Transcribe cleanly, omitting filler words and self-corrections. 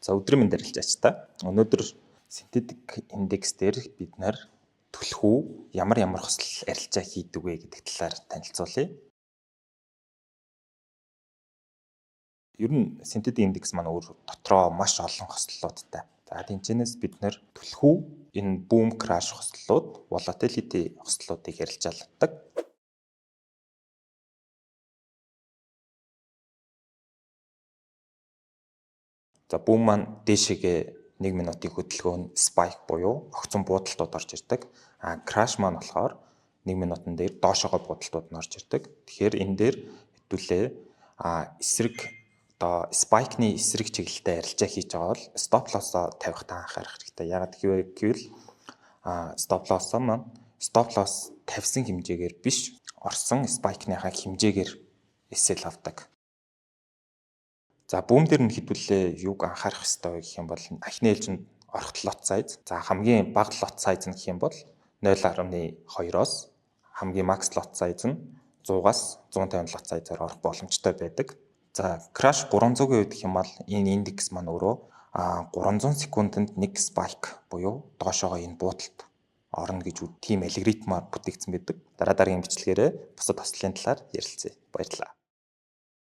За, өдрийн мэнд арилжаач та. Өнөөдөр synthetic index дээр бид нар түлхүү ямар ямар хослол арилжаа хийдэг вэ гэдэг талаар танилцуулъя. Ер нь synthetic index маань өөр дотроо маш олон хослолуудтай. За, тэнцэнээс бид нар түлхүү энэ boom crash хослолууд, volatility хослолуудыг арилжааладаг. За, boom маань дээшээгээ 1 минутын хөдөлгөөн spike буюу огцон буудалтууд орж ирдэг. А crash маань болохоор 1 минутан дээр доошоогоо буудалтууд нь орж ирдэг. Тэгэхээр энэ дээр хэдүүлээ эсрэг одоо spike-ны эсрэг чиглэлтэй арилжаа хийж байгаа бол stop loss-оо тавихтаа анхаарах хэрэгтэй. Яагаад гэвэл stop loss-оо маань stop loss тавьсан хэмжээгээр биш, орсон spike-ныхаа хэмжээгээр SL авдаг. За, boom дээр нь хэдүүлээ юуг анхаарах ёстой вэ гэх юм бол анхны ээлжинд орох lot size. За, хамгийн бага lot size нь гэх юм бол 0.2-оос хамгийн max lot size нь 100-аас 150 lot size-аар орох боломжтой байдаг. За, crash 300-ийн үед гэх юм бол энэ индекс маань өөрөө 300 секундэд нэг spike буюу доошоогоо энэ буудалд орно гэж тийм алгоритмаар бүтээгдсэн байдаг. Дараа дараагийн бичлэгээрээ бусад хослолын талаар ярилцъя. Баярлалаа.